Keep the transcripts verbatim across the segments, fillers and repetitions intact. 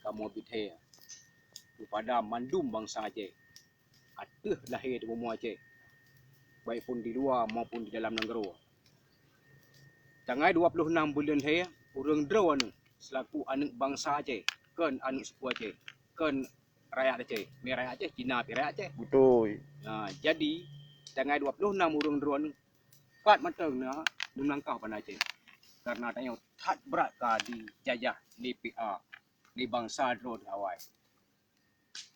kamoe biet he keupada mandum bansa Aceh ateueh lahé teumumua Aceh, baik pun di luwa maupun di dalam nanggroe. Tanggai dua ploh nam buleuen lhèe, ureuëng droeneuh seulaku aneuëk bansa Aceh, kon aneuëk suku Aceh, kon rakyat Aceh. Mé rakyat Aceh, Cina pih rakyat Aceh. Beutôi. Nah, jadi tanggai dua ploh nam ureuëng droeneuh pat mantong na neulangkah banda Aceh. Karena tanyoe that brat ka dijajah lé P A, lé bansa droe awai.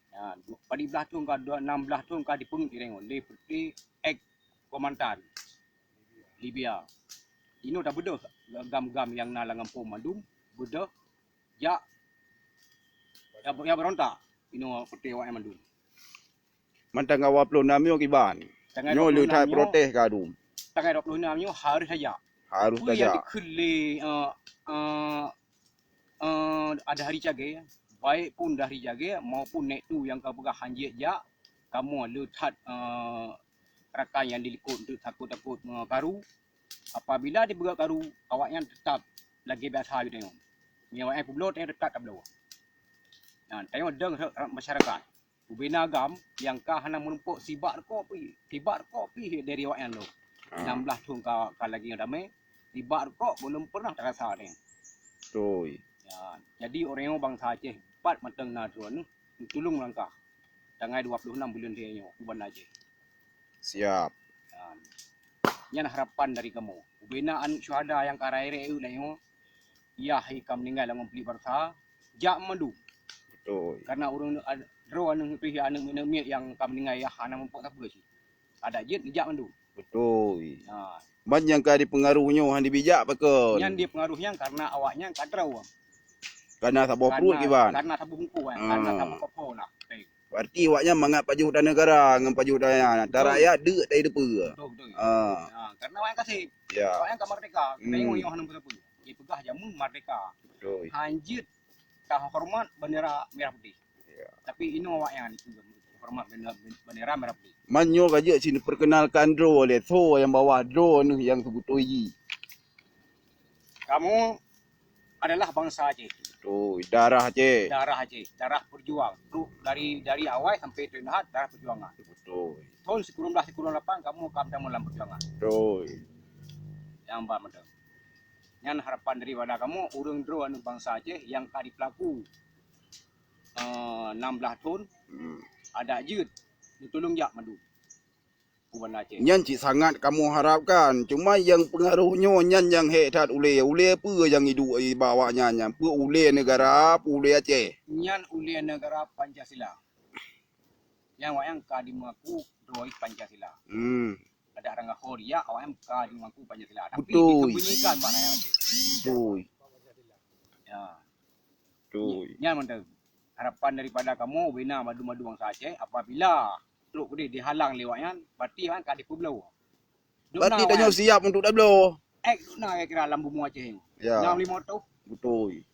Ya, du-, padum blaih thon ka, dua, enam blaih thon ka dipeungeut lé, lé peuti ex komandan Libya. Inoe tabeudôh gam-gam nyang na lam gampông mandum, beudôh jak ya, ya beurontak. Inoe peuti awaknyan mandum. Mantang dua ploh nam nyoe kiban. Tanggai nyoe dua ploh enam leutai nyoe, protes ka dum. Tanggai dua ploh enam nyoe harus saja. Harus saja. Peue nyang dikheun lé, eh, eh, eh, ada hari cagée, baik pun dari cagée maupun nek tu nyang ka peugah hanjeuet jak, kamoe le that, eh, rakan nyang dilikot untuk takot-takot, eh, karu. Apabila dipeugah karu, awaknyan tetap lagée biasa geutanyoe. Nyoe awaknyan peubloe, tanyoe tetap tabloe. Nah, tanyoe dong masyarakat. Ubena gam nyang ka hana meurumpok sibak rukok pih, sibak rukok pih dari awaknyan tu. Ah. Enam belas thon ka, ka lagée nyoe damé, sibak rukok belum pernah terasa deh. Betul. Ya, jadi orang bangsa Aceh pat mantong na droeneuh tulung langkah. Tanggai dua puluh enam buleuen lhèe nyoe, uban Aceh. Siap. Ya. Nyan harapan dari kamoe. Ubena aneuk syuhada nyang ka rayeuk-rayeuk nyoe, yah ka meuninggai lam peuli barsa, jak mandum. Betul. Karena ureuëng droe aneuëk pih aneuëk miet nyang ka meuninggai yah hana meurumpok sapeue cit. Adak jeuet jak mandum. Betul. Ha. Ban nyang ka dipeungaruh nyoe han dibijak pakon. Nyan dipeungaruh nyan karena awaknyan ka droe. Karena saboh pruet kiban. Karena saboh bungkôh kan. Karena saboh kopo lah. Berarti awaknyan mangat pajoh dan negara ngon pajoh daya. Antara rakyat deuk tai depe. Betul, betul. Ha. Ha, karena awaknyan kasih. Ya. Awaknyan ka merdeka. Hmm. Tengok nyoe hana peue-peue. Dipeugah jameun merdeka. Betul. Hanjeuet tahoreumat bendera merah putih. Ya. Tapi inoe awaknyan itu horeumat bendera, bendera merah putih. Man nyoe ka jeuet sini perkenalkan droe lé, soe nyang bawa droeneuh nyang seubutôi jih. Kamoe adalah bangsa Aceh. Betul, darah Aceh. Darah Aceh, darah pejuang. Trok dari, dari awai sampai trok lahat darah perjuangan. Betul. Thon sikureueng blaih sikureueng lapan kamoe ka meutamong lam perjuangan. Betul. Nyang ban mantong. Nyan harapan daripada kamoe ureuëng droe aneuëk bangsa Aceh nyang ka dipeulaku, eh, enam belas thon, hmm, adak jeuet neutulông jak mandum. Nyan cit sangat kamoe harapkan. Cuma nyang peungaroh nyoe nyan nyang hék that ulée. Ulée peue nyang iduek iba awaknyan nyan? Peue ulée neugara, peue ulée Aceh? Nyan ulée neugara Pancasila. Nyang awaknyan ka dimeuaku droe Pancasila. Hmm. Adak ranggaho riyak awaknyan ka dimeuaku Pancasila. Tapi disembunyikan bak rakyat Aceh. Betul. Ya. Betul. Nyan mantong. Harapan daripada kamoe ubena madu-madu bansa Aceh, apabila trok keudeh dihalang lé awaknyan, berarti awaknyan ka dipeubloe. Berarti tanyoe siap untuk tabloe. Ek dukna kira-kira lam bumoe Aceh nyoe. Ya. Enam lima ratus. Betul.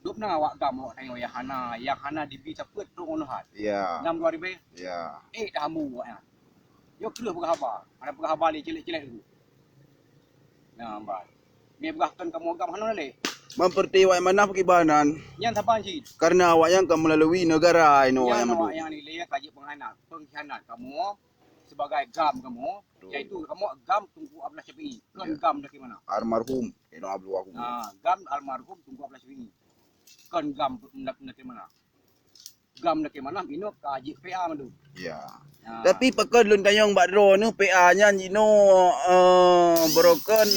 Dukna awak gam awak tanyoe yang hana, yang hana dibi sapeue trok ngon hat. Ya. Enam dua ribu. Ya. Eh, dah ambu awaknyan. Yo kreueh peugah haba. Ada peugah haba lé cilek-cilek tu. Nah, ban. Mie peugah kon kamoe gam hana lé. Memperti awak manah kibanan. Nyan saban cit. Karena awaknyan ka melalui negara inoe awaknyan mandum. Nyan awaknyan ilée ka jeuet pengkhianat. Pengkhianat kamoe sebagai gam kamoe, betul, yaitu kamoe gam Teungku Abdullah Syafi'i, kon, ya, gam Daki Manah. Almarhum Eno Abdul Wahab. Nah, gam almarhum Teungku Abdullah Syafi'i. Kon gam Daki Manah. Gam Daki Manah inoe ka jeuet P A mandum. Ya. Nah. Tapi pakon lôn tanyong bak droeneuh P A nyan jinoe, eh, beurokon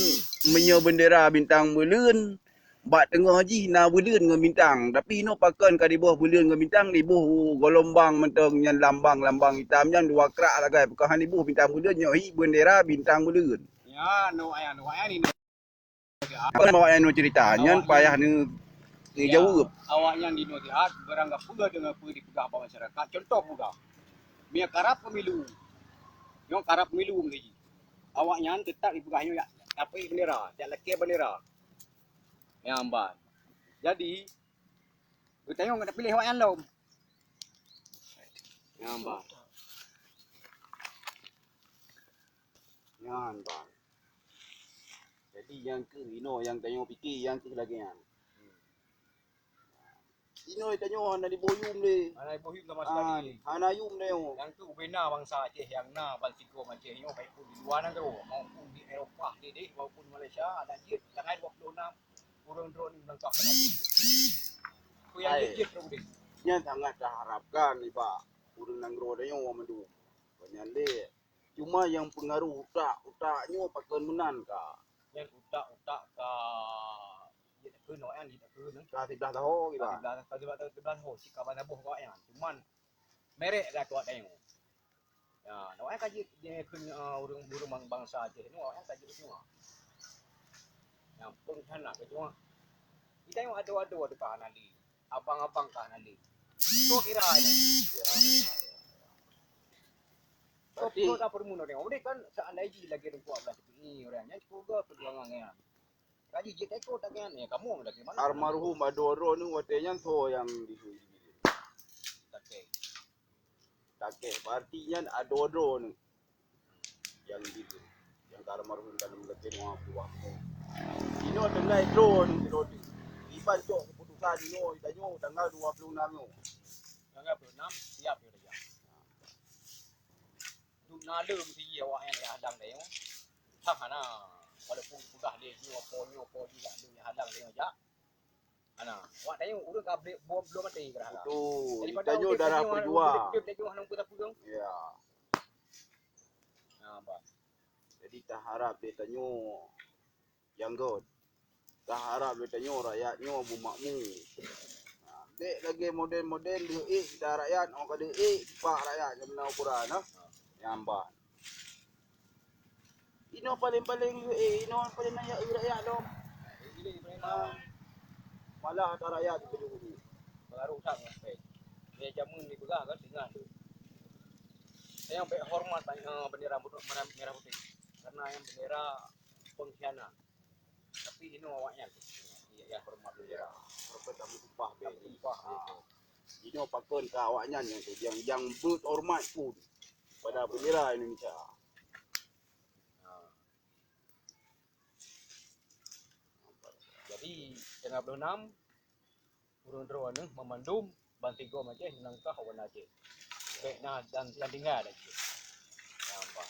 meunyoe bendera bintang buleuen, bak teungoh jih na buleuen ngon bintang, tapi inoe pakon ka diboh buleuen ngon bintang, diboh geulombang mantong nyan lambang-lambang itam nyan dua krak sagai, pakon han diboh bintang buleuen, nyoe hi bendera bintang buleuen. Ya, nu aya, nu aya ni. Pakon awaknyan nyoe cerita, nyan payah neu-, neujaweueb. Awaknyan di nasihat, barang gapeue deungon peue dipeugah bak masyarakat, contoh peugah. Mie karab pemilu. Nyoe karab pemilu meunyoe jih. Awaknyan teutap dipeugah nyoe jak tapeuék bendera, jak lakée bendera. Nyang ban. Jadi, geutanyoe ka tapiléh awaknyan lom. Nyang ban. Nyan ban. Jadi nyang keuh inoe nyang tanyoe pike nyang keuh lagée nyan. Hmm. Nyoe tanyoe hana diboh yum lé. Hana diboh yum sama sekali. Ah, hana yum lé. Nyang tu bina bansa Aceh nyang na ban sigom Aceh nyoe, baik pun di luwa nanggroe maupun di Eropah, di, di, maupun Malaysia, ada jeuet tanggai dua puluh enam ureuëng droe nyoe nangkah kena jeuet. Ku nyang jeuet-jeuet ureuëng udeb. Nyan sangat taharapkan nibak ureuëng nanggroe tanyoe mandum. Nyan lé. Cuma nyang peungaruh utak, utak nyoe pakon meunan ka. Nyan utak-utak ka jeuet takheun awaknyan, jeuet takheun, eh. Ka siblah saho kiban. Ka siblah, ka siblah, ka siblah saho, cit ka ban saboh awaknyan. Cuman merek ka tuak tanyoe. Ya, awaknyan ka jeuet, jeuet kheun, eh, ureuëng, ureuëng bang-, bansa Aceh nyoe, awaknyan ka jeuet semua. Nyang peung hana keujeuet. Kita nyang ado-ado teuka hana lé. Abang-abang ka hana lé. Kok kira nyoe? Berarti kok ka peureumeun ureuëng. Ureuëng kan seandai jih lagèe dua belas tepi ureuëng nyan cukup geuh perjuangan nyan. Kaji jeuet ikot tangan, ya, kamoe lagèe mana? Almarhum Ado Ado ni watèe nyan soe nyang di Takeh. Takeh, berarti nyan Ado Ado ni. Nyang di, nyang ka almarhum dalam lagèe dua puluh waktu. Inoe tinggai droe ni, droe ni. Iban cok keputusan inoe, tanyoe tanggal dua puluh enam nyoe. Tanggal dua puluh enam, siap ya, ya. Dum na le mesti awaknyan nyang hadang tanyoe. Hah, hana. Walaupun peugah lé nyoe, po nyoe, po jih, lé nyang hadang tanyoe jak. Hana. Awak tanyoe ureuëng ka beli bom belum mati ke dah. Betul. Daripada tanyoe udép darah tanyoe, pejuang. Udép tanyoe hana meupeue-peue. Ya. Nah, bah. Jadi taharap deh tanyoe nyang göt. Taharap lé tanyoe rakyat nyoe beumakmu. Ha, bèk lagèe model-model lheueh ék kita rakyat, oh ka lheueh ék tipak rakyat nyang meunan ukuran, ha. Nyang ban. Inoe paléng-paléng lheueh ék, inoe paléng nanya rakyat lom. Ha, malah ata rakyat itu juga. Baru tak sampai. Dia jamin dipegang kan dengan tu. Saya sampai hormat tanya bendera merah, merah putih. Karena yang bendera pengkhianat. Tapi inoe awaknyan nyang horeumat lé. Ya, horeumat kamoe tumpah bèk. Tumpah, ha. Inoe pakon ka awaknyan nyang tu, nyang, nyang beuet horeumat pun pada bendera Indonesia. Ha. Jadi, tanggai dua puluh enam, ureuëng droeneuh meumandum bansigom Aceh meunangkah wan Aceh. Bèk na dan, dan tinggai Aceh. Nampak.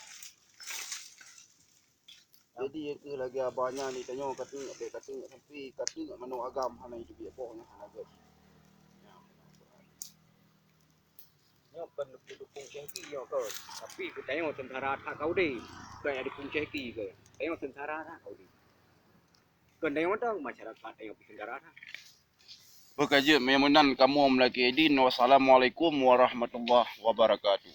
Jadi, nyang keuh lagèe abah nyan, tanyoe ka teungeut, bèk ka teungeut sampai ka teungeut manok agam hana jiteubiet boh nyan hana gèt. Nyoe kon dukung Syehki nyoe kon. Tapi geutanyoe teuntara that ka udép. Kon dukung Syehki kon. Tanyoe teuntara that ka udép. Kon tanyoe mantong masyarakat tanyoe pih teuntara that. Beuh ka jeuet, meunyoe meunan kamoe meulakèe idin. Wassalamualaikum warahmatullahi wabarakatuh.